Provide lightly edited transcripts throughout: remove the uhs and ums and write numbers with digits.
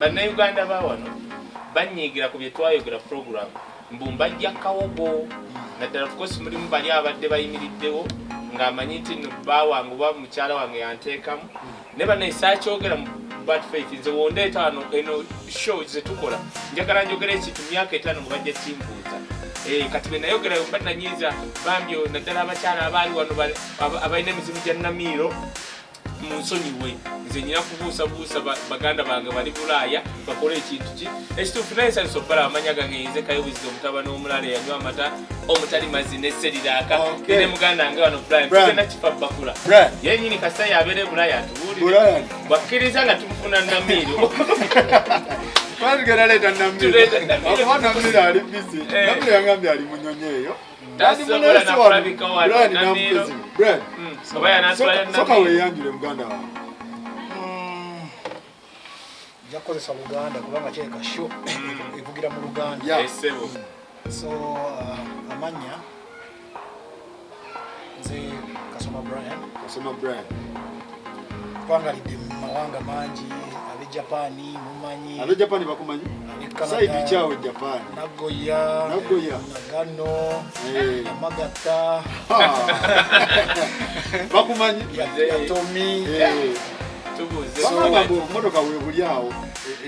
Bannayuganda ba wano banyiigira ku bye twayogera program mbu mbajja kawogo, naddala of course mulimu bali abadde bayimiriddewo ng'amanyi nti nno bba wange oba mukyala wange yanteekamu, naye bannaye saakyogera mu bad faith. Nze wondeeta wano, eno show ze tukola, njagala njogera ekintu myaka 5 nga bajja kimbuuza. Kati bwe nayogerayo mba nanyiiza bambi, naddala abakyala abaali wano abalina emizimu gya namiiro, munsonyiwe. Nze nyina kubuusabuusa baganda bange bali Bulaaya bakole ekintu ki ekituufu, naye nsanyusa obbala amanya gange. Nze Kayobuziga, omutabani omulala eyanywa amata omutali mazzi ne seriraaka. Ne muganda wange wano Brian, tugenda kifa bakula yenyini kasita yabeera e Bulaaya atubuulire bwakkiriza nga tumufuna namiiro. Tugenda leeta Namiiro, Namiiro ali busy. Namiiro yangambye ali munyonyi eyo. Tasobola nakulabika wano Namiiro. Soka weeyanjule, muganda wange. Nja kukozesa Luganda kubanga kireka show evugira mu Luganda. So amannya nze Kasoma Brian. Kasoma Brian. Twangalidde mu mawanga mangi, ab'e Japaani mumanyi. Ab'e Japaani bakumanyi. Side kyawe Japan? Nagoya. Nagoya. Nagano. Yamagata. Bakumanyi. Yatomi. Bagamba mbu motoka webuli awo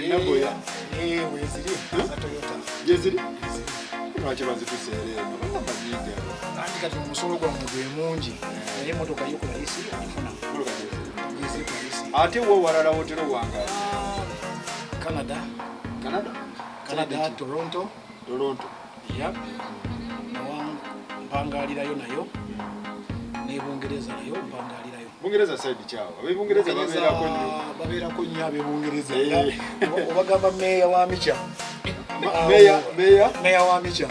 enagoya. Weziri za Toyota. Gyeziri, lwaki bazituseera eno? Bagamba nyingi awo. Anti kati omusolo gwammwe gwe mungi, naye emotoka yo ku layisi ogifuna. Gyeziri ku layisi. Ate wo walala wotera owangaala? Canada. Canada. Canada, Toronto. Toronto. Yep, mpangalirayo nayo, ne Bungereza nayo mpangalirayo. Bungereza side kyawo? Ab'ebungereza babeerako nnyo. Babeerako nnyo ab'ebungereza. Obagamba meeya wa Mitcham. Meya, meya. Meya wa Mitcham.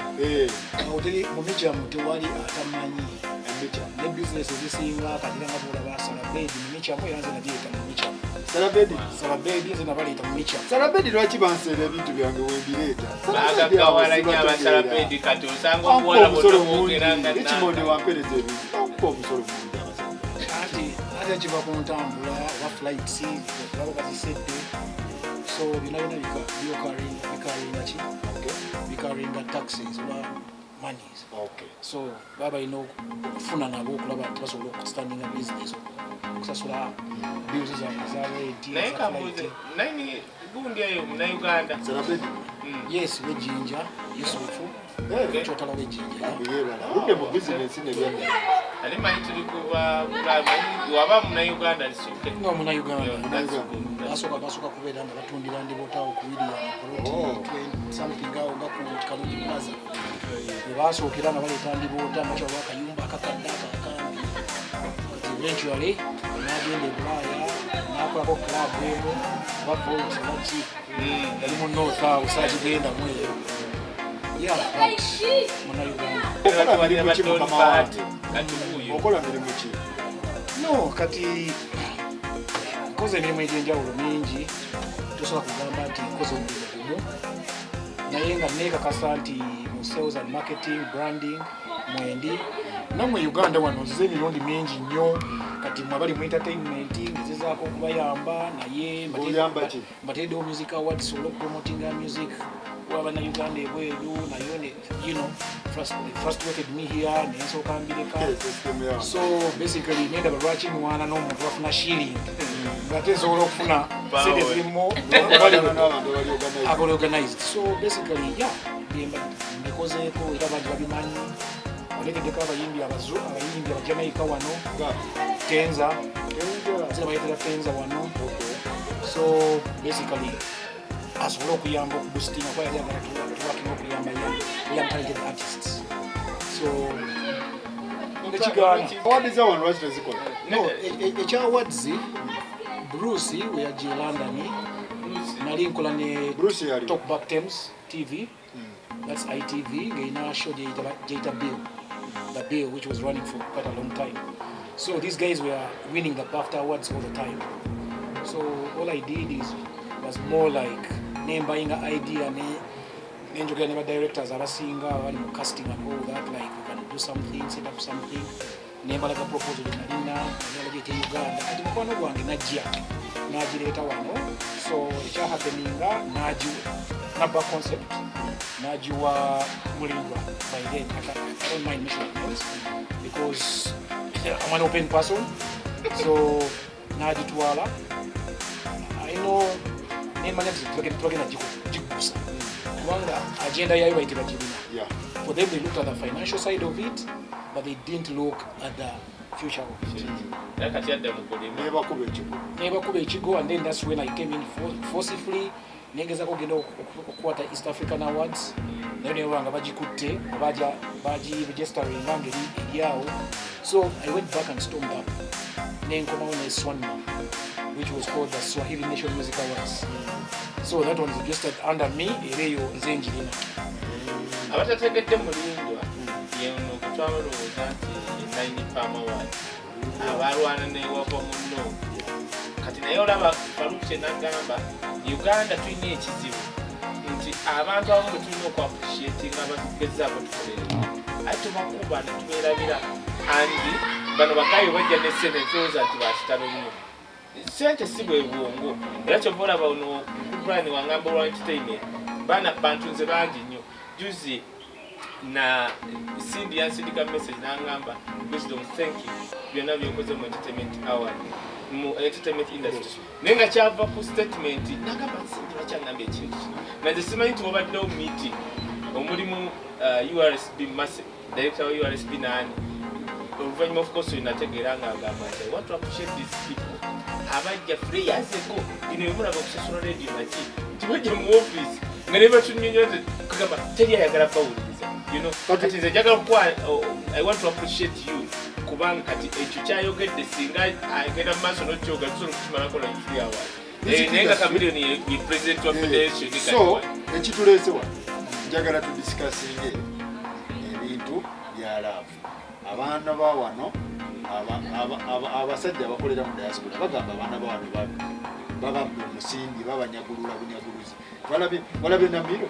Awo teri mu Mitcham tewali atamanyi. Ne bizinesi ezisinga kati nga bwolaba Salabedi mu Mitcham, era nze nagireeta mu Mitcham. Salabedi. Salabedi nze nabaleeta mu Mitcham. Salabedi, lwaki banseera ebintu byange wembireeta? Bagagawala nnyo abasalabedi, kati osanga Bampa obuwala omusolo bwonna bwogera mungi. nga Richmond nanga. wampereza ebintu, bampa omusolo mungi abasajja. Anti ate kiva ku ntambula oba flights baba bazisedde, so byonna byonna bikaringa ki, bikaringa taxes oba monies. So baba balina okufuna nabo okulaba nti basobola okustandinga business, okusasula bills zaabwe eza rent. Naye eza kambuuze, flight. Nani gundi eyo Munnayuganda? Salabedi. Yes, wejinja Yusufu. Kyotala wejinja. Yebala ludde mu bizinesi nebyaddala. Ali manyi tuli kuba Bulaya, manyi waba Munnayuganda lisuke. No, Munnayuganda. Yeah, that's good. Basooka kubeera nga batundira ndibotaawo ku William plot something awo nga ku Kalungi Plaza we basookera nga baleeta ndiboota nga kyaliwo akayumba akakadde akakambi. Kati eventually n'agenda e Bulaaya n'akolako club emu oba vault oba ki, yali mu north awo, saakigendamu eyo. Yeah, but Munnayuganda. Okola mirimu ki, mukama wange? Kati wuuyo. Okola mirimu ki? No, kati nkoze emirimu egy'enjawulo mingi, tosobola kugamba nti nkoze omulimu gumu, naye nga neekakasa nti mu sales and marketing, branding mwendi. Nammwe Uganda wano nzize emirundi mingi nnyo. Kati mwe abali mu entertainment ngezezaako okubayamba, naye Oyamba ki? mbateereddewo music awards sobole okupromotinga music wabannayuganda ebweru, naye ne frustrated me here nensooka mbireka. System yawo. So basically nendaba lwaki nwana n'omuntu bafuna shilling ngate nsobola okufuna sente zirimu Okolagana n'abantu abali organized. Abali organized. So basically, yeah, byemba mbikozeeko era bangi babimanyi. Oleeteddeko abayimbi abayimbi Abajamaika wano. Nga Tenza. Tenza. Nze bayitira Tenza wano. So basically asobole okuyamba okuboostinga kuba yali agala tuwakina okuyamba young talented artists, so nekigaana. Awards za wano lwaki tezikola? No, ekya awards, Bruce we yajja e London nali nkola ne Bruce yali Talkback Thames TV, that's ITV, ng'erina show gyeyita Bill the Bill, which was running for quite a long time. So these guys were winning the BAFTA awards all the time. So all I did is was more like nembayinga idea ne nenjogera ne ba directors abasinga abali mu casting and all that, like we can do something, set up something. Nembalaga proposal gye nalina, nagala gyete Uganda. Kati mukwano gwange najja n'agireeta wano. So ekyahappeninga, nabba concept nagiwa Mulindwa. By then I don't mind mentioning names because I'm an open person. So nagitwala, I know, nemanya nti tubagenda gikusa kubanga agenda yayo bayite bagirina. For them, they looked at the financial side of it, but they didn't look at the future of it. Era kati adda mu kulima. Nebakuba ekigo. Nebakuba ekigo, and then that's when I came in forcefully, nengezako ogenda okukwata East African Awards, nayo neba nga bagikutte, bagiregisteringa ngeri eri awo. So I went back and stormed up, nenkomawo ne SWANMA, which was called the Swahili Nation Music Awards. So that one is registered under me, era eyo nze njirina. Abatategedde, Mulindwa yeno gwe twalowooza nti enayini pamawad abalwana newava muno kati. Naye olaba Faruku kyenagamba, Uganda tulina ekizibu nti abantu abamu bwe tulina okuappreciatinga abatugezaako tukolerera, aye tubakuba ne tubeerabira. Andi bano bagayo bajja ne sente, netulowooza nti bakitalo nnyo. Sente si bwe bwongo. Era kyova olaba ono Brian wangamba olwa entertainment, baana bantu nze bangi nnyo. Juzi na Cindy yansindika message nangamba, "Wisdom, thank you byonna byokoze mu entertainment award, mu entertainment industry." Naye nga kyava ku statement nagamba, "Cindy, lwakyangamba ekintu kino nga nze simanyi nti wabaddewo meeting omulimu URSB Mase, director wa URSB nani." Oluvannyuma, of course, nategeera nga agamba nti, "I want to appreciate these people abajja 3 years ago." Bino bemulaba okusasula radio naki, tibajja mu office nga ne batunyonyola nti kugamba teri ayagala bawuliriza. Kati nze njagala kuwa, oh, I want to appreciate you kubanga kati ekyo kyayogedde, singa agenda mu maaso n'okyoga, tusobola okukimalako like 3 hours. Naye nga Chameleone ye president wa federation kati. So ekituleese wano, njagala tudiscussinge ebintu bya love. Abaana ba wano, abasajja abakolera mu diaspora bagamba abaana ba wano bababba omusimbi, babanyagulula bunyaguluzi. Walabye Namiro?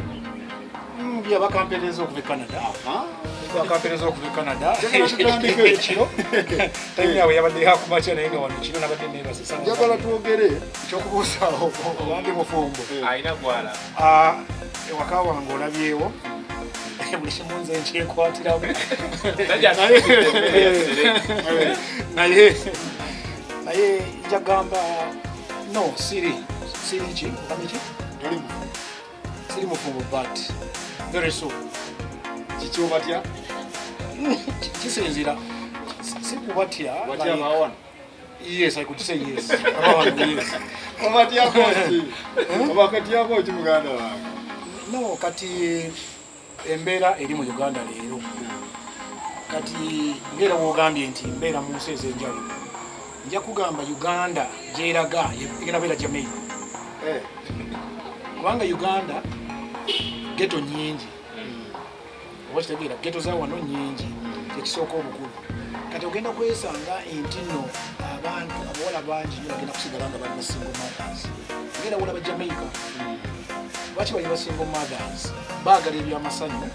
Byabakampereza okuva e Canada. Bakampereza okuva e Canada. Njagala tutandike. Ekiro time yaabwe yabadde yakumakya, naye nga wano kiro nabadde neebase. Njagala twogere. Ekyokubuuza obandi mufumbo? Alina gwala. Ah, ewaka wange olabyewo buli kimu nze nkyekwatiramu. Sajja emmere ya Serena. Naye njagamba no, siri ki, ngambe ki? Toli mufumbo? Siri mufumbo, but very soon. Kiki obatya? Kisinzira si kubatya. Batya abawano? Yes, I could say yes, abawano, yes. Obatyako ki? Obakatyako ki, muganda wange? No, kati embeera eri mu Uganda leero kati ngaera wogambye nti mbeera mu nsi ez'enjawulo, nja kugamba Uganda gyeraga egenda beera Jamaica. Kubanga Uganda ghetto nyingi, oba kitegeera, ghetto za wano nyingi. Ekisooka obukulu, kati ogenda kwesanga nti nno abantu abawala bangi nnyo bagenda kusigala nga bali ba single mothers, ngera wolaba Jamaica. Lwaki bali ba single mothers? Baagala ebyamasanyu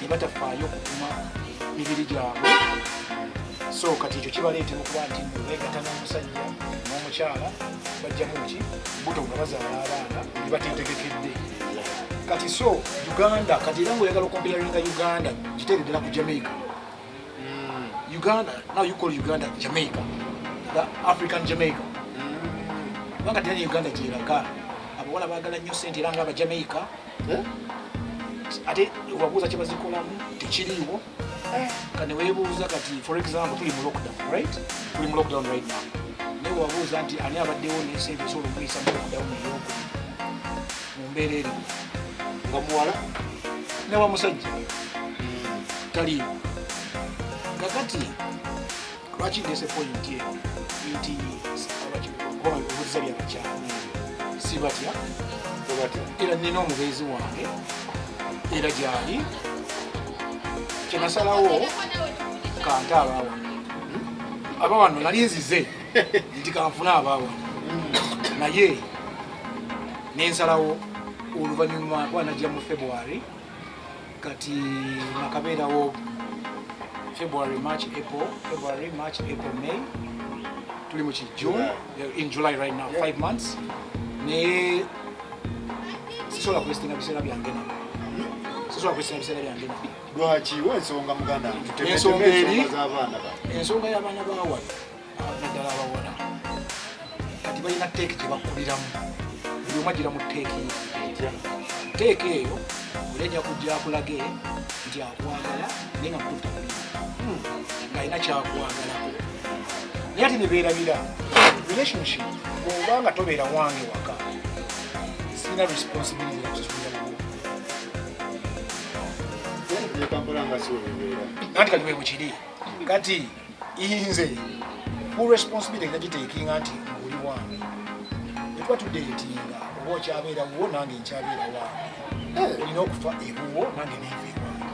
ne batafaayo okukuma mibiri gyabwe. So kati ekyo kibaleetera okuba nti nno beegatta n'omusajja n'omukyala, bajjamu ki buto nga bazaala abaana ne bateetegekedde. Kati so Uganda kati era ngaoyagala okomparinga Uganda, giteere ddala ku Jamaica. Uganda now, you call Uganda Jamaica, the African Jamaica, kubanga tera ne Uganda gyeraga abawala baagala nnyo sente era nga Abajamaica. Ate wabuuza kye bazikolamu, tekiriiwo. Kane weebuuza kati, for example, tuli mu lockdown, right? Tuli mu lockdown right now, naye wabuuza nti ani abaddewo nesente esobola omuyisa mu lockdown eyokubiri mu mbeera eriwo? Nga muwala? Newa musajja taliiwo. Kakati lwaki ndese point eno nti obuziza byabakyala, si batya. Obatya? Era nina omubeezi wange era gyali. Kyenasalawo kante abaawano, abawano nali nzize nti kanfune abaawano, naye nensalawo oluvannyuma kuba najja mu February, kati nakabeerawo February, March, April, February, March, April, May, tuli mu ki, June, in July right now. 5 months. Naye sisobola kwesitinga biseera byange nabo, sisobola kwesitinga biseera byange nabo. Lwaki? Wensonga muganda. Ensonga eri- Z'abaana ba Ensonga y'abaana bawano, naddala abawala, kati balina teeki gye bakkuliramu. Buli omu agira mu teeki ye. Teeka eyo oli ajja kujja akulage nti akwagala, naye nga mutuufu takulina, ng'alina kyakwagalako. Naye ate ne beerabira relationship, bw'oba nga tobeera wange waka, sirina responsibility yakusasulira wuwo. Kampala nga si webibeera. Anti kati bwe bukiri kati, nze full responsibility nagiteekinga nti nguli wange, etuba tudeetinga, oba okyabeera wuwo nange nkyabeera wange, olina okufa ewuwo nange nenva ewange.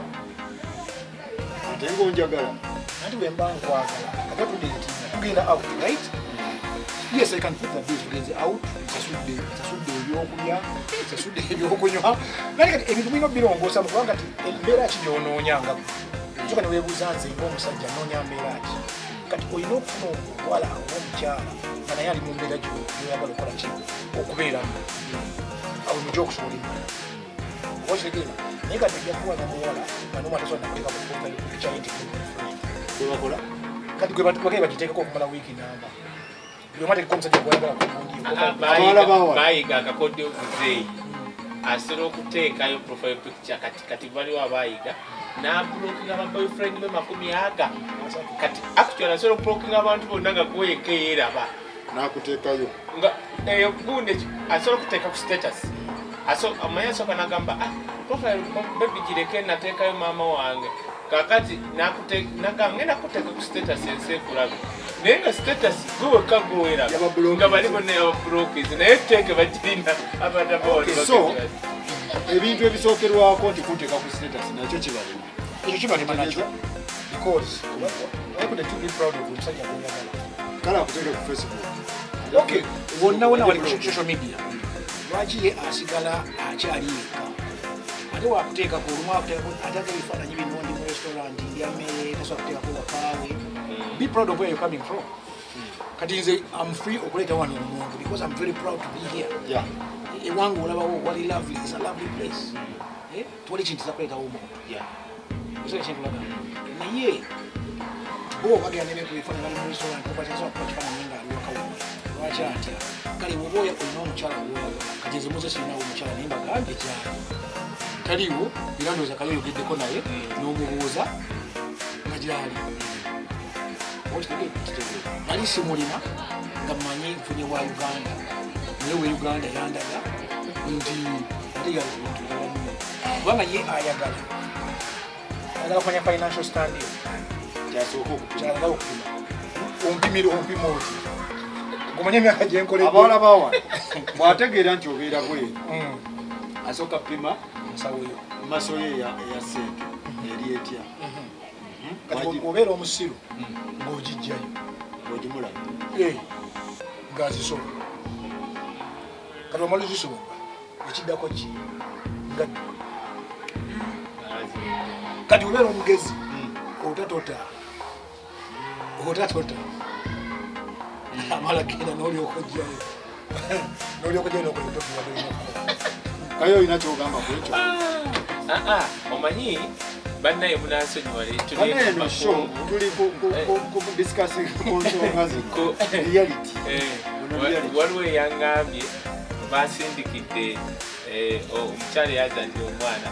Ate ngaonjagala. Anti bwe mba nkwagala, kati tudeetinga, tugenda out, right? Yes, I can put the bills. Tugenze out, nsasudde, nsasudde ebyokulya, nsasudde ebyokunywa. Naye kati ebintu mulina obirongoosa, kubanga ti embeera ki gyonoonya nga soka ne weebuuza, nze ng'omusajja noonya mbeera ki? Kati olina okufuna omuwala oba omukyala nga naye ali mu mbeera gyoyagala okukola ki, okubeeramu, awo mujja okusobola emmala, oba okitegeera. Naye kati ojja kuwa n'omuwala nga n'omwana tasobola nakuteeka ku profile picture ye nti boyfriend. Bwebakola. Kati gwe bagee bagiteekeko okumala wiiki namba, buli omu ateekeko omusajja gwayagala kugundi. Abawala bawala. Bayiga akakodyo muzeeyi asobola okuteekayo profile picture. Kati baliwo abayiga n'abulokinga ba boyfriend be 20 aga. Kati actually asobola okubulokinga abantu bonna nga gweyeka yeeraba. N'akuteekayo. Nga eyo gundi asobola okuteeka ku status. Omanyi asooka nagamba, "Ah, profile baby gireke, nateekayo maama wange." Kakati nagamba, "Ngenda kuteeka ku status ensi ekulabe," naye nga status gwe wekka gweweraba. Yaba Nga bali bonna yababulokis, naye teeke bagirina abantu. Okay, so ebintu ebisookerwako nti kunteeka ku status nakyo kibalema. Ekyo kibalema nakyo, because why could you be proud of omusajja gwoyagala? Kale akuteeke ku Facebook. Okay, wonna wonna wali ku social media, lwaki ye asigala akyali yekka? Ate wakuteekako olumu, akuteekako ateeka ebifaananyi bino, ndi mu restaurant, ndya mmere, tasobola kuteekako wakaawe. Be proud of where you're coming from. Kati nze am free okuleeta wano omuntu because I'm very proud to be here. Ewange olabawo wali lovely, is a lovely place. Eh, tewali kintu kiza kuleetawo omuntu. Oseka kyentulaga, naye bo bagenda nebekuba ebifaananyi bali mu restaurant, okwakyasa kuba kifaananyi nga ali waka wuwe. Lwaki atya? Kale bwoba olina omukyala gwoyagala, kati nze muze sirinawo omukyala, naye mbagambye kyali taliiwo, era ndowooza kali oyogeddeko naye n'omubuuza nga gyali. Okitegedde? Nali simulina nga mmanyi nfunye wa Uganda, naye we Uganda yandaga nti ate yalibintu birala nnyo, kubanga ye ayagala kumanya financial standing. Kyasooka okupima. Kyayagala okupima, ompimire, ompima oti gumanye emyaka gyenkoledde. Abawala bawano bw'ategeera nti obeera bweru, asooka pima nsawo yo. Maso ye eya sente eri etya. Kati obeera omusiru ng'ogijjayo. Ogimulaba. Eh, ng'azisoma. Kati omala ozisoma, ekiddako ki? Nga kati obeera omugezi, otatota otatota, amala genda n'olyoka ojjayo, n'olyoka ojjayo n'okola ebitofu olina okukola. Kaye, olina kyogamba ku ekyo? Ah, omanyi bannaye munansonyiwa. Bana eno show tuli ku discussing ku nsonga zino, reality. Ono reality. Waliwo eyaŋŋambye basindikidde omukyala eyazadde omwana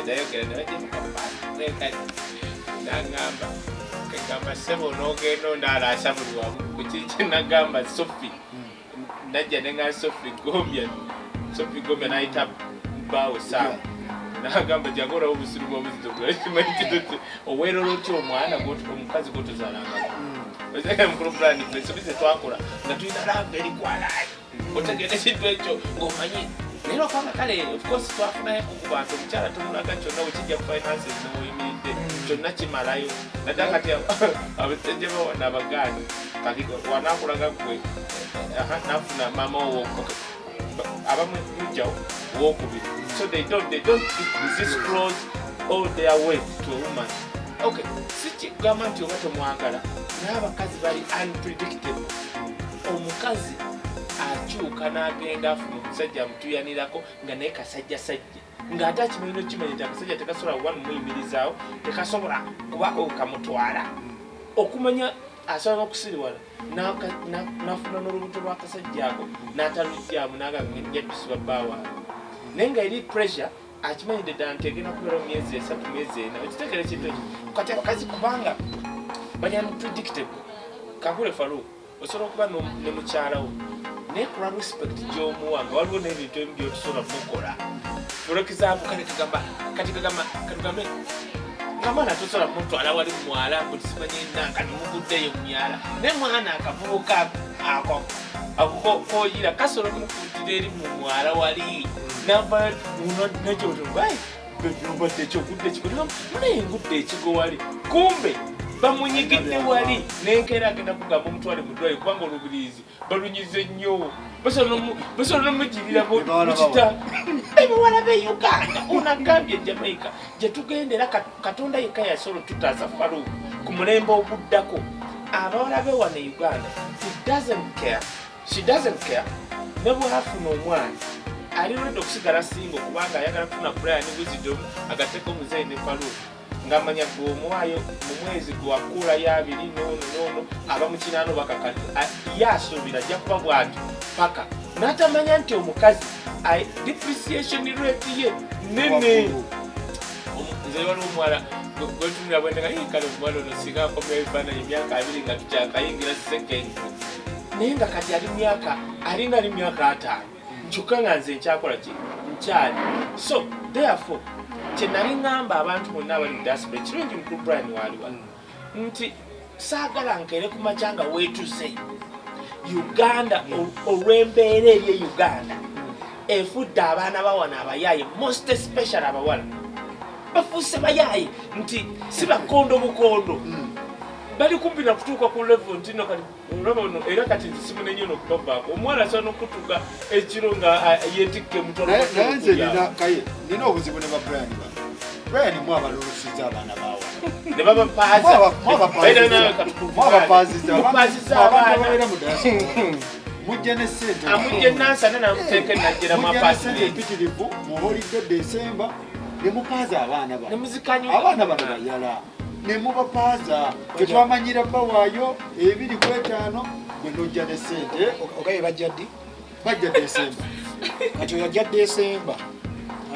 nayogera nabajekati, naŋŋamba kagamba, "Ssebo, onoogenda onaalaasa buli wamu kukiki?" Nagamba Sofi, najja nenga Sofi Gombya, Sofi Gombya nayita bbaawe saawa, nagamba, "Jangu olaba obusiru bwobuzito." Oweerera otya omwana omukazi gwotozaalangako? Ozeka mukulu Brian, ffe ensobi zetwakola nga tulina love eri kwalaani, otegeera ekintu ekyo ng'omanyi, naye lwakubanga kale of course twafunayo ku bantu, omukyala tumulaga kyonna, wekijja ku finances neweyimiridde kyonna kimalayo. Naddala kati abasajja bawana abagaana, kati wanakulaga gwe aha, nafuna maama wo abamu mujjawo owokubiri, so they don't disclose all their wealth to a woman. Okay, si kigamba nti oba tomwagala, naye abakazi bali unpredictable. Omukazi Akyuka n'agenda afuna omusajja amutuyanirako nga naye kasajjasajja, ng'ate akimanyi nokimanya nti akasajja tekasobola kuba mumuyimirizaawo, tekasobola kubaako kamutwala. Okumanya asobola n'okusiriwala n'afuna n'olubuto lw'akasajja ako n'atalugyamu, n'agamba nja tusiba bba wange, naye nga eri pressure akimanyidde ddala nti egenda kubeera mu myezi 3, myezi 4. Okitegeera ekintu ekyo? Kati abakazi kubanga bali unpredictable. Kakule Farouk, osobola okuba ne mukyala wo, naye kulwa respect gy'omuwa nga waliwo n'ebintu ebimu by'otusobola mukola. For example, kale kagamba kati kagamba katugambe nga mwana tosobola mutwala wali mumwala mbu simanyi nanka nimuguddeyo mumyala, naye mwana akavubuka ako ako koyira kasobola omukuutira eri mu mwala wali nava nekyoobadde ekyogudde ekigo, munaye ngudde ekigo wali, kumbe bamunyigidde wali nenkeera agenda kugamba omutwale mu ddwaliro kubanga olubirizi balunyize nnyo, basobola nomugirira mukita. Ebawala be Uganda onagambye Jamaica gyetugenda, era Katonda yekka yasobola otutaasa. Farouk, ku mulembe oguddako abawala be wano e Uganda, he doesn't care, she doesn't care. Ne bwafuna omwana ali ready okusigala single kubanga ayagala kufuna Brian Wisdom agatteko omuzeeyi ne Farouk, ng'amanya gwe omuwaayo mu mwezi gwakuulayo abiri noono noono aba mu kinaano bakakadde. Ye asuubira ajja kuba bw'atyo paka n'atamanya nti omukazi depreciation rate ye nene. Nze waliwo omuwala gwetunula bwenega, kale omuwala ono singa akomya ebifaananyi emyaka 20 nga tukyakayingira secondary, naye nga kati ali myaka alinga ali myaka 50, kyokka nga nze nkyakola ki nkyali. So therefore kyenali ŋŋamba abantu bonna abali mu diaspora, ekirungi mukulu Brian waali wano, nti saagala nkeere ku makya nga weetuze Uganda olw'embeera eri e Uganda efudde abaana bawana abayaaye, most especially abawala bafuuse bayaaye nti si bakondo bukondo, bali kumpi nakutuuka ku level nti no kati olaba ono. Era kati nze simunenye nokubabaako omuwala asobola n'okutuuka ekiro nga yetikka emutwalo. Naye nze nina kaye, nina obuzibu ne ba Brian bano. Brian, mu abalulusiza abaana bawa ne babapaaza. Mwabapaziza. Mupaziza abantu abaana. Ababeera mu diaspora mujja ne sente. Amujja enansana namuteeka enajjera mu Mujja ne sente apartment. Empitirivu mu holiday December ne mupaaza abaana Ne bano. muzikanyuga. Abaana bano bayala ne mubapaaza. Tetwamanyira bawaayo 25, gwe nojja ne sente. Ogaye bajja ddi? Bajja December. Kati oyo ajja Desemba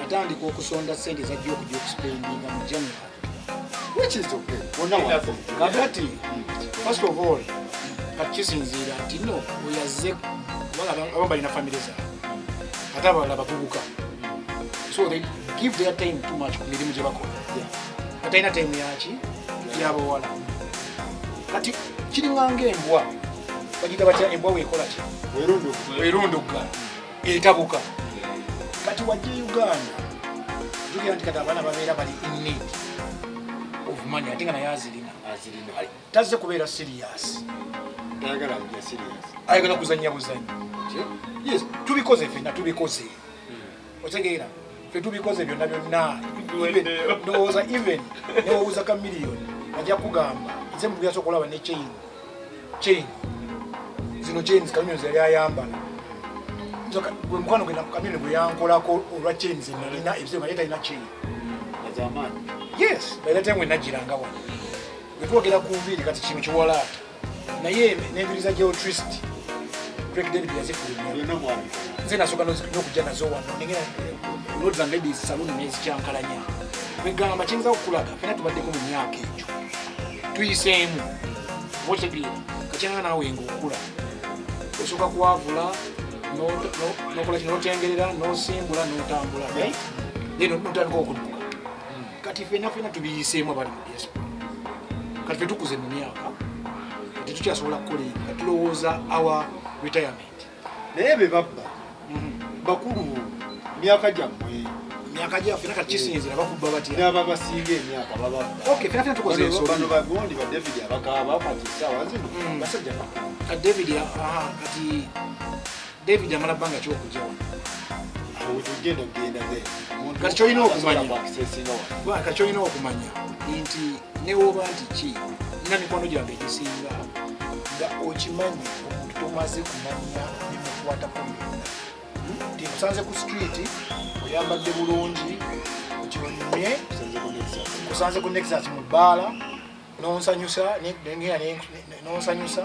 atandika okusonda sente zajja okujja okuspendinga mu January. Which is okay, bonna wansi. Kakati first of all, kati kisinziira nti no oyazze kubanga abamu balina famire zaabwe, ate abalala bavubuka, so they give their time too much ku mirimu gye bakola. Katalina time yaki yabawala. Kati kiringa ngaembwa, bagita batya embwa weekola ki? Werunduka. Werunduka etabuka. Kati wajja e Uganda, jukira nti kati abaana babeera bali in need of money, ate nga naye azirina. Azirina. Tazze kubeera serious. Tayagala kujja serious. Ayagala kuzanya buzanyi. Yes, tubikoze fenna, tubikoze, otegeera? Fe tubikoze byonna byonna. Biweddeyo. Ndowooza even newowuza ka miliyoni ajja kugamba nze mubyasobola okulaba ne chain, chain zino, chains Kamiliyoni yali ayambala. Gwe mukwano gwe Kamiliyoni gwe yankolako olwa chains nalina ebiseera nga ye talina chain. Azamaanyi. Yes, by the time we najiranga wano wetwogera ku nviiri, kati kino kiwalaata, naye n'enviiri za geotrist Craig David yazifulumya. Byonna mwabikola. Nze nasooka n'okujja nazo wano nengera Lords and Ladies Saloon nezikyankalanya. Kwegamba kiyinza okukulaga fena tubaddeko mu myaka egyo tuyiseemu, oba okitegeera? Kakyanga naawe ngaokula osooka kwavula, nokola kino, notengerera, nosimbula, notambula, right? Then notandika okudduka. Kati fena fena tubiyiseemu abali mu diaspora. Kati fe tukuze mu myaka, kati tukyasobola kukola ebyo, kati tulowooza our retirement. Naye be babba bakulu myaka gyammwe. Myaka gyaffe kati kisinzira bakubba batya. N'ababasinga emyaka bababba. Okay, fena fena tukoze ensobi. Bano bagondi ba David abakaaba kati essaawa zino basajja bakulu. Kati David, aha, kati David amala bbanga kyokujja wano? Awo tugenda kugenda ze. Omuntu Kati ky'olina okumanya. asobola kuaccessinga wano. Kuba kati kyolina okumanya nti newoba nti ki nina mikwano gyange egisinga nga okimanyi omuntu tomaze kumanya ne mukwano. ebikukwatako byonna. Nti nkusanze ku street, oyambadde bulungi, nti onyumye, nkusanze ku Nexus mu bbaala, nonsanyusa, nengenda nonsanyusa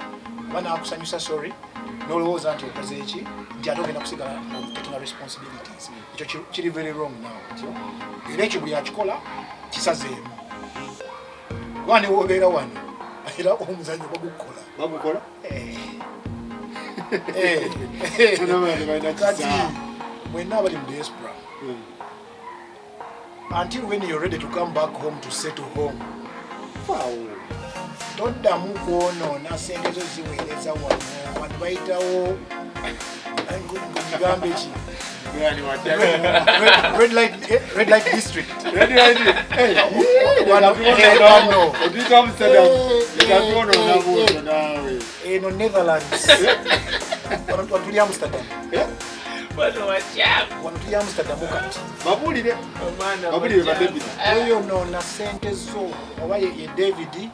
oba nakusanyusa, sorry, nolowooza nti okoze eki, nti ate ogenda kusigala taking responsibilities. Ekyo kiri very wrong now. Era ekyo buli akikola kisazeemu, kuba newobeera wano era omuzanyo bagukola. Bagukola. Eh. Eh. Bano balina Kati kisa. mwenna abali mu diaspora, until when you're ready to come back home, to settle home, Faawo. Toddamu kwonoona sente zo ziweereza wano. Wano bayitawo, ngigambe ki? Brian watya? Red light, red light district. Red light. Eh, Wano. Otuyita Amsterdam. Eh, Leka twonoona eh, bwotyo eh. naawe. Eno Netherlands. Wano tuli Amsterdam. Eh, Wano wakyamu. Wano tuli Amsterdam kati. Babuulire. Omwana Babuulire ba wakyamu. David. Oyonoona sente zo, oba ye David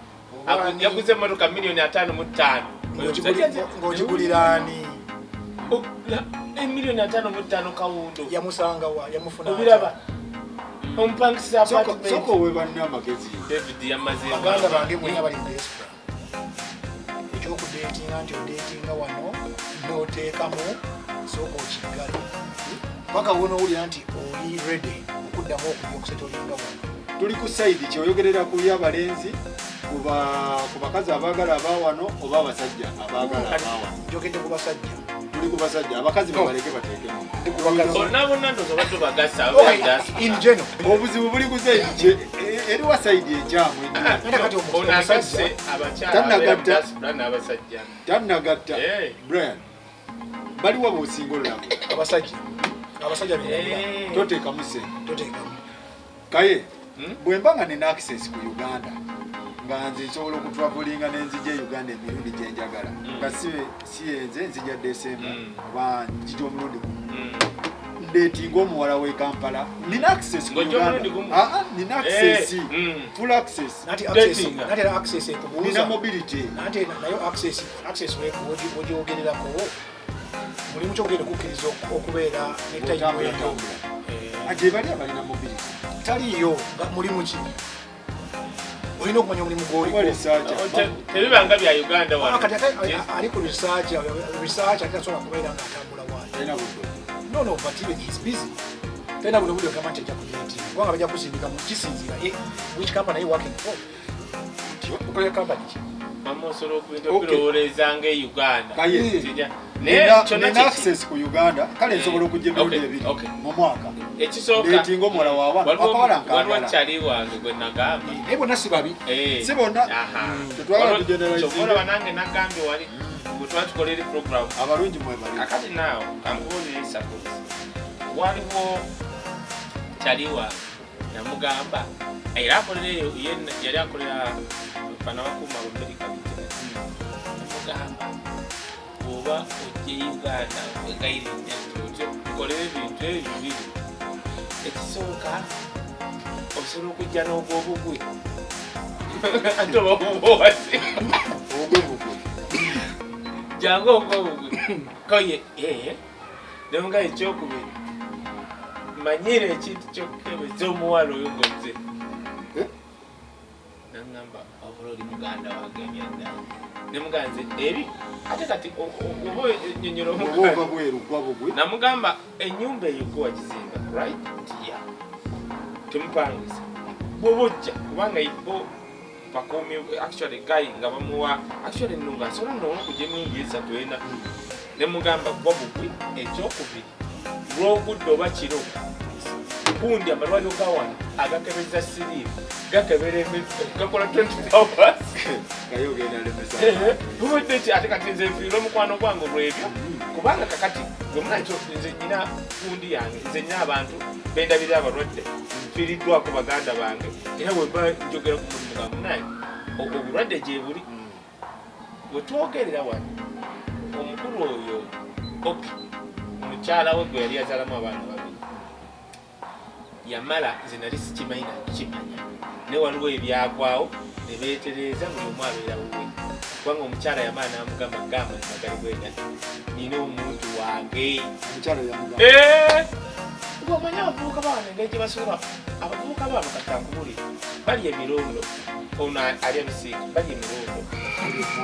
oba ani, Yaguze emmotoka miliyoni 55. Ng'ogigulira ani? Miliyoni 55 kawundo. Yamusanga wa? Yamufuna atya? Obiraba, omupangisa apartment. Sooka owe banne amagezi. David yamaze. Baganda bange mwenna bali mu diaspora, ekyokudeetinga nti odeetinga wano n'oteekamu, sooka okiggale paka wonoowulira nti oli ready okuddamu okujja okusetolinga wano. Tuli ku side kyoyogerera ku y'abalenzi, ku bakazi abaagala abawano oba abasajja abaagala abawano? Njogedde ku basajja. Tuli ku basajja, abakazi babaleke bateekemu. Ndi ku bakazi. Bonna bonna ndoza badde bagasa. Okay, in general. Obuzibu buli ku side ki? Eriwa side ekyamu ennyo? Ate kati Ono agasse omusajja abakyala Tannagatta. abeera mu diaspora n'abasajja. Tannagatta. Eh. Brian, baliwa b'osinga olulabo? Abasajja bendabula. Eh. Toteekamu sente. Toteekamu. Kaye, Hmm? bwe mba nga nina access ku Uganda, nga nze nsobola okutravelinga nenzija e Uganda emirundi gyenjagala, nga si yenze nzija December oba njija omulundi gumu, ndeetinga omuwala w'e Kampala, nina access ku Ng'ojja Uganda. omulundi gumu? Ah, ah, nina access, Eh, full access. Nati access, Dating. nati era access Nina ekubuuza mobility. Nati nayo access wogyogererako, mulimu kyogenda okukkiriza okubeera ne time Otambula, eyo. tambula. Eh. Ah, gye bali abalina mobility. Taliiyo nga mulimu ki? Olina okumanya omulimu Oba gw'oliko. researcher. Tebibanga bya Uganda Ah, wano. kati ate ali ku research, ate asobola kubeera ng'atambula waayo. Talina budde. No, but even he's busy, talina buno budde ogamba nti ajja kudeetinga, kubanga bajja kusindika mu kisinziira. Which company are you working for? Okolera company ki? Mama, osobola okubintu Okay. okubirowooleza nga e Uganda. Kaye. Naye kyonna Nina access ku Uganda, kale nsobola okujja emirundi Okay, ebiri okay. mu mwaka. Ekisooka, Ndeetinga omuwala waawano, akawala waliwo nkaagala. kyali wange gwe nagamba. Naye bonna si babi. Eh. Si bonna. Aha. Tetwagala Waliwo- tugeneralizinge. Kyova olaba nange nagambye wali bwe twali tukola eri program. Abalungi mwebali. Kakati naawe kankubuulire esakozi, waliwo kyali wange namugamba, era akolera eyo, ye yali akolera banabakuuma Amerika bizinesi. Namugamba, bw'oba ojja e Uganda, wegayiridde nti otyo tukolere ebintu ebyo bibiri. Ekisooka, osobola okujja n'ogwobugwe, ate oba obuwasi. Obugwe bugwe. Jangu ogwobugwe koye. Nemuga ekyokubiri, manyire ekintu kyokukebeza omuwala oyo ngozze. Eh? Naŋŋamba, wabula oli muganda wange ebyaddala. Nemugaa nze eri ate kati oba onyonyola Oba omuganda. ova bweru gwa bugwe. Namugamba, ennyumba eyo gwe wagizimba, right? Nti ya, temupangisa. Bwoba ojja, kubanga bo bakuumi, actually guy nga bamuwa, actually nno nga asobola nno okujja emirundi esatu ena. Nemugamba, gwa bugwi. Ekyokubiri, lwogudde oba kiro gundi, amalwaliro ga wano agakebeza siriimu gakebera gakola 24 hours. Kaye ogenda lemesa. Bubadde ki? Ate kati nze nfiirwa omukwano gwange olwebyo, kubanga kakati gwemunakyo nze nyina gundi yange, nze nyina abantu bendabirira abalwadde, nfiiriddwako baganda bange, era bwemba njogera ku mulimu ga munaye, obulwadde gye buli bwe twogerera wano. Omukulu oyo, ok, mukyala we gwe yali yazaalamu abaana babiri yamala, nze nali sikimanyi nakukimanya, naye waliwo ebyagwawo ne beetereeza, buli omu abeera wuwe, kubanga omukyala yamala n'amugamba, gamba magali bwegati. Nina omuntu wange. Omukyala yamugamba. Omanyi abavubuka bano engeri gye basobola, abavubuka bano katankubulire balya emirondo, ono alya bisiika, balya emirondo,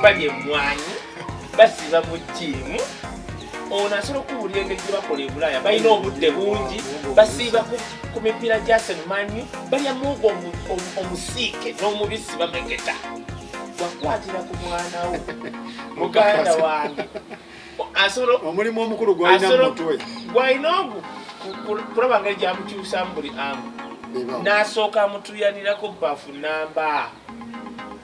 balya emmwanyi, basiba mu jjiimu. Ono asobola okubuulira engeri gye bakola e Bulaaya, balina obudde bungi, basiiba ku mipiira gya Arsenal, Man U, balya muwogo omusiike n'omubisi bamegeta. Wakwatira ku mwana wo muganda wange asobola omulimu omukulu gwalina mu mutwe gwalina ogwo kulaba ngeri gyamukyusamu buli angu n'asooka amutuyanirako baafu namba.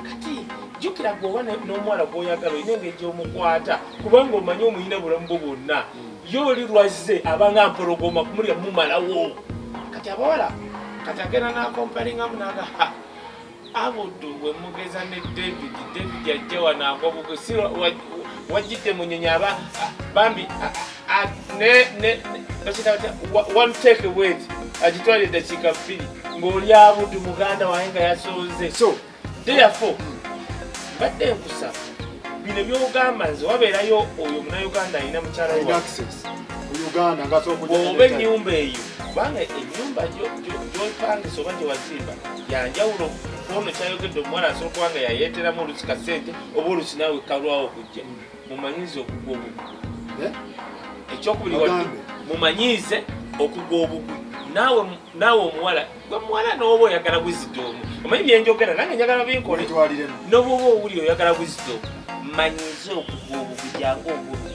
Kati jjukira gwe oba n'omuwala gw'oyagala olina engeri gy'omukwata kubanga omanyi omuyina bulamu bwo bwonna, ye oli lwazze abanga mpologoma kumulya mumalawo. Kati abawala kati agenda n'akompalingamu n'aga ha Abudu we mugeza ne David, David ajja wano agwa bugwe si wajjidde mu nnyonyi aba bambi ne one take wait agitwala eddakiika 2 ng'oli Abudu muganda wange nga yasooze. So therefore mbadde nkusaba bino by'ogamba nze wabeerayo oyo Munnayuganda alina mukyala we access ku Uganda ng'asobola okujja oba ennyumba eyo, kubanga ennyumba gy'opangisa oba gye wazimba yanjawulo. Ono kyayogedde omuwala asobola okuba nga yayeeteramu olusi kasente oba olusi naawe kalwawo okujja. Mumanyiize okugwa obugwi. Ekyokubiri, mumanyiize okugwa obugwi. Naawe omuwala, gwe muwala n'oba oyagala wisdom, omanyi byenjogera nange njagala binkole, n'obwoba owulira oyagala wisdom, manyiize okugwa obugwi jangu ogulwe.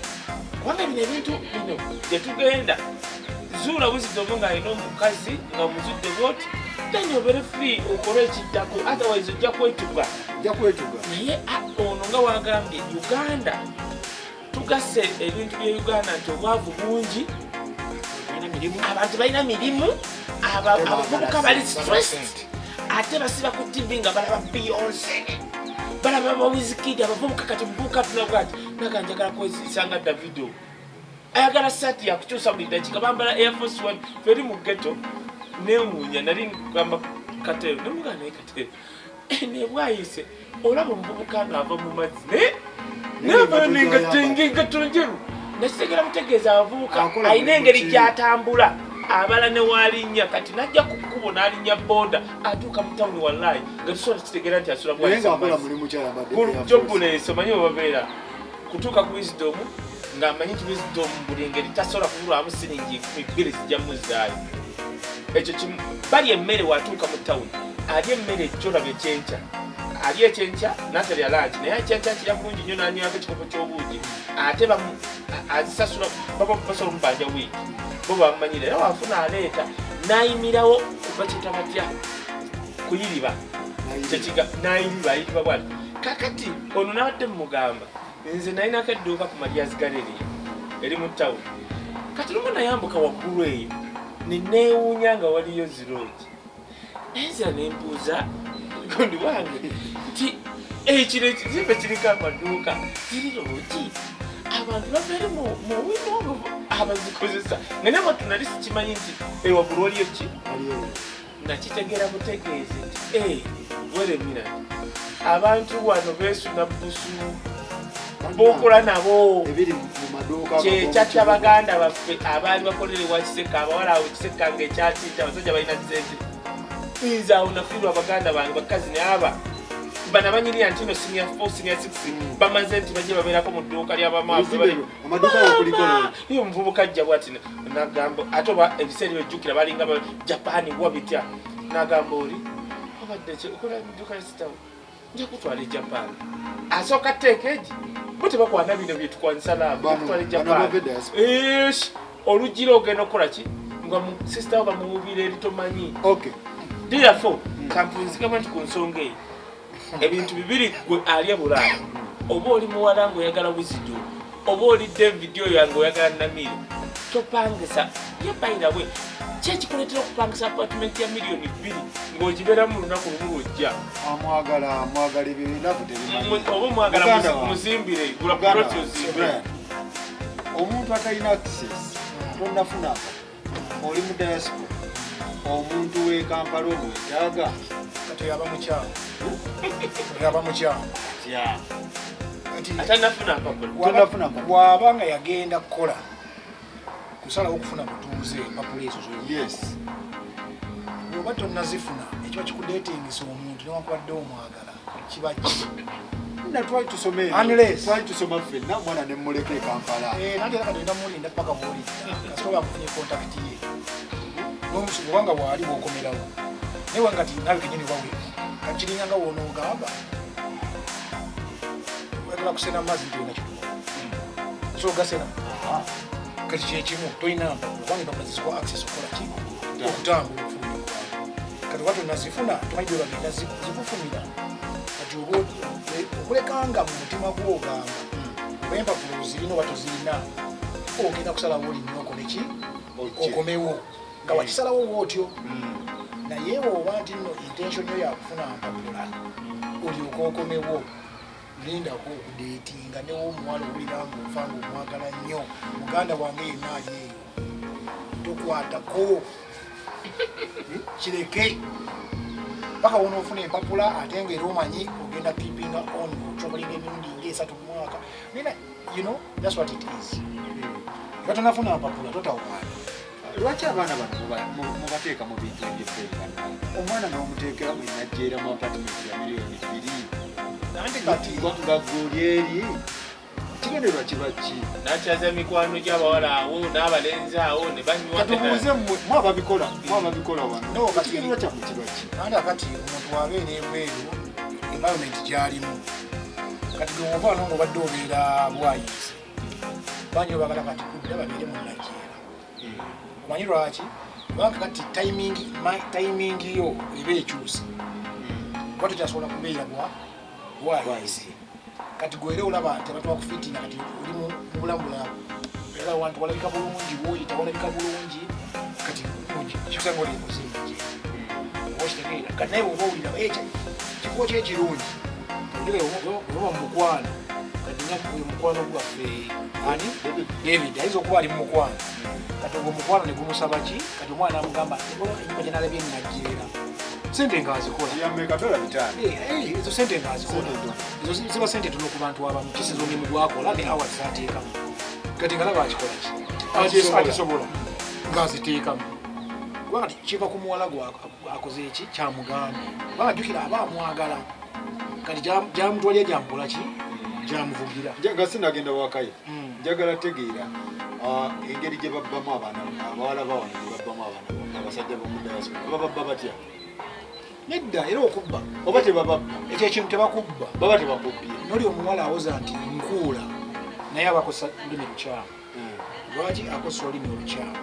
Kubanga bino ebintu bino gye tugenda zuula wisdom ng'alina omukazi nga muzudde bw'oti, then obeere free okole ekiddako, otherwise ojja kwetuga. Ojja kwetuga. Naye ono nga wagambye Uganda tugasse ebintu bya Uganda nti obwavu bungi, abantu balina mirimu, abavubuka bali stressed, ate basiba ku TV nga balaba Beyonce, balaba ba Wizkid, abavubuka kati muvubuka tunabwa ati naga njagala kwezisa nga Davido, ayagala saati yakukyusa buli ddakiika, bambala Air Force One. Feri mu ghetto newuunya, nali ngamba Katero, nemugamba naye Katero nebwayise olaba omuvubuka ng'ava mu mazzi naye nava nengatto njeru, nakitegera mutegeeza abavubuka alina engeri gy'atambula abala ne waalinnya. Kati n'ajja ku kkubo n'alinnya boda atuuka mu tawuni, wallayi nga tusobola kitegeera nti asula bwjobuleesi. Omanyi bwe babeera kutuuka ku wisdom ng'amanyi nti wisdom buli engeri tasobola kubulwamu siringi 20 zijja muzzaayo. Ekyo kimu. Balya emmere, watuuka mu tawuni alya emmere ejjolaba ekyenkya, alya ekyenkya n'atalya lanki, naye ekyenkya kirya bulungi nnyo n'anywako ekikopo ky'obuugi, ate azisasula baba basobola omubanja wiiki bo bamumanyira, era wafuna aleeta n'ayimirawo kuva kyeta batya kuyiriba kyekiga n'ayiriba ayiriba bwati. Kakati ono nabadde mumugamba nze nalinako edduuka ku Maria's Galleria eri mu tawuni, kati lumu nayambuka waggulu eyo neneewuunya nga waliyo ziroogi, naye nzira nembuuza gundi wange nti ekiro ekizimbe kiriko amaduuka ziri loogi, abantu bava eri mu wino abazikozesa, nga naye mwattu nali sikimanyi nti ewaggulu waliyo ki, nakitegeera butegeezi nti weremira abantu wano beesuna busu bokola nabo kyekyatta baganda baffe abaali bakolera ewa Kiseka, abawala awo Kiseka ng'ekyakinta abasajja balina ssente. Nze awo nafiirwa abaganda bange bakazi naye aba bano abanyirira nti no senior 4 senior 6 bamaze nti bajje babeerako mu dduuka ly'abamaafu. Iyo omuvubuka ajja bwati nagamba ate oba ebiseera ebyo jjukira balinga Japan wa bitya, nagamba oli obadde ki okola mu dduuka lya sitawo nja kutwala e Japan, asooka teeka egi bo tebakwana bino bye tukwanisa laavu kutwala e Japan. Olugira ogenda okukola ki nga sisita wo bamuwuubira eri tomanyi. Therefore kampunzikemu nti ku nsonga eyo ebintu bibiri gwe alya Bulaaya, oba oli muwala ng'oyagala wisdom oba oli David oyo ng'oyagala Namiro, topangisa. Ye bayirawe ki ekikuleetera okupangisa apartment ya 2 million ng'ogibeeramu mu lunaku lumu lwojja? Amwagala amwagala ebinaku tebimanyi. Oba omwagala muzimbire gula plot ozimbire. Omuntu atalina access tonnafuna oli mu diaspora, omuntu w'e Kampala omwetaaga. Kati yaba mukyalo, yaba mukyalo. Kati Atanafuna mpapula. Tonnafuna mpapula. Bw'aba nga yagenda kukola, kusalawo okufuna butuuze, empapula ezo zo bw'oba tonnazifuna, ekiba kikudeetingisa omuntu newankubadde omwagala kiba ki? Na twali tusoma eno. Twali tusoma ffenna, omwana ne mmuleka e Kampala. Eh, nanti era kati olina mulinda paka bw'olidda, kasita oba amufunye contact ye kubanga bwali bwokomerawo, naye wanga ti nawe kenyini wawe kati kiringa nga wonoogamba oyagala kusena amazzi nti olina kidomola, so gasena. Kati kyekimu, tolina mpapula kubanga empapula zizikuwa access okukola ki? Okutambula, okufuluma eggwanga. Kati oba tonazifuna, tomanyi gye bagenda zikufunira. Kati oba okulekanga mu mutima gwogamba oba empapula ozirina oba tozirina, ogenda kusalawo olinnya okole ki? Ojje. Okomewo nga wakisalawo bwotyo. Naye oba nti nno intention yo yakufuna mpapula olyoke okomewo, lindako okudeetinga newomuwala owulira nga ofa nga omwagala nnyo. Muganda wange yenna ali eyo, tokwatako, kireke paka wonoofuna empapula, ate nga era omanyi ogenda keepinga on otravelinga emirundi ngaesatu mu mwaka. Nina, that's what it is. Nga tonafuna mpapula, totawaana. Lwaki abaana bano mubateeka mu bintu ebyebbeeyi bannange? Omwana n'omuteekera enajjeera mu apartment ya miliyoni 2. Anti kati nga gwe oli eri, kigendererwa kiba ki? Nakyaza mikwano gy'abawala awo n'abalenzi awo ne banywa. Katubuuze mmwe, mwe ababikola wano. No, ekigendererwa kyammwe kiba ki? Anti akati omuntu wabeera ebweru, environment gyalimu, kati gwe woba wano ngaobadde obeera bwayinzi, banyo bagala kati kudda babeere mu Nigeria. Omanyi lwaki? Kubanga kati timing yo eba ekyuse, kuba tokyasobola kubeera bwayinzi. Kati gwere olaba nti abantu bakufiitinga, kati oli mu bulamu bulala, era wantu walabika bulungi, woyita walabika bulungi, kati kikusanga oli muzimu okitegeera. Kati naye bwoba owulira kifo ki ekirungi, oba mu mukwano, kati nga oyo mukwano gwaffe ani, David, ayinza okuba ali mu mukwano. Kati ogwo omukwano ne gumusaba ki? Kati omwana amugamba enyumba gyenalabye enajjeera, sente ngaazikola. Yameka dola 500. Eh, eh, ezo sente ngaazikola. Sente ntono. Ezo ziba sente ntono ku bantu abamu, kisinza omulimu gwakola ne hours zateekamu. Kati nga laba akikola ki? Akisobola. Akisobola ng'aziteekamu, kubanga kiva ku muwala gwe akoze eki kyamugambye, kubanga jjukira aba amwagala. Kati gyamutwalira gyamukola ki, gyamuvugira. Nga sinagenda wakaye, njagala tegeera engeri gye babbamu abaana, abawala bawano gye babbamu abaana, abasajja b'omu diaspora bababba batya? Nedda, era okubba Oba tebababba? Ekyo ekintu tebakubba. Baba tebakubbye. Noli omuwala awoza nti nkuula, naye aba akozesa lulimi lukyamu. Lwaki akozesa olulimi olukyamu?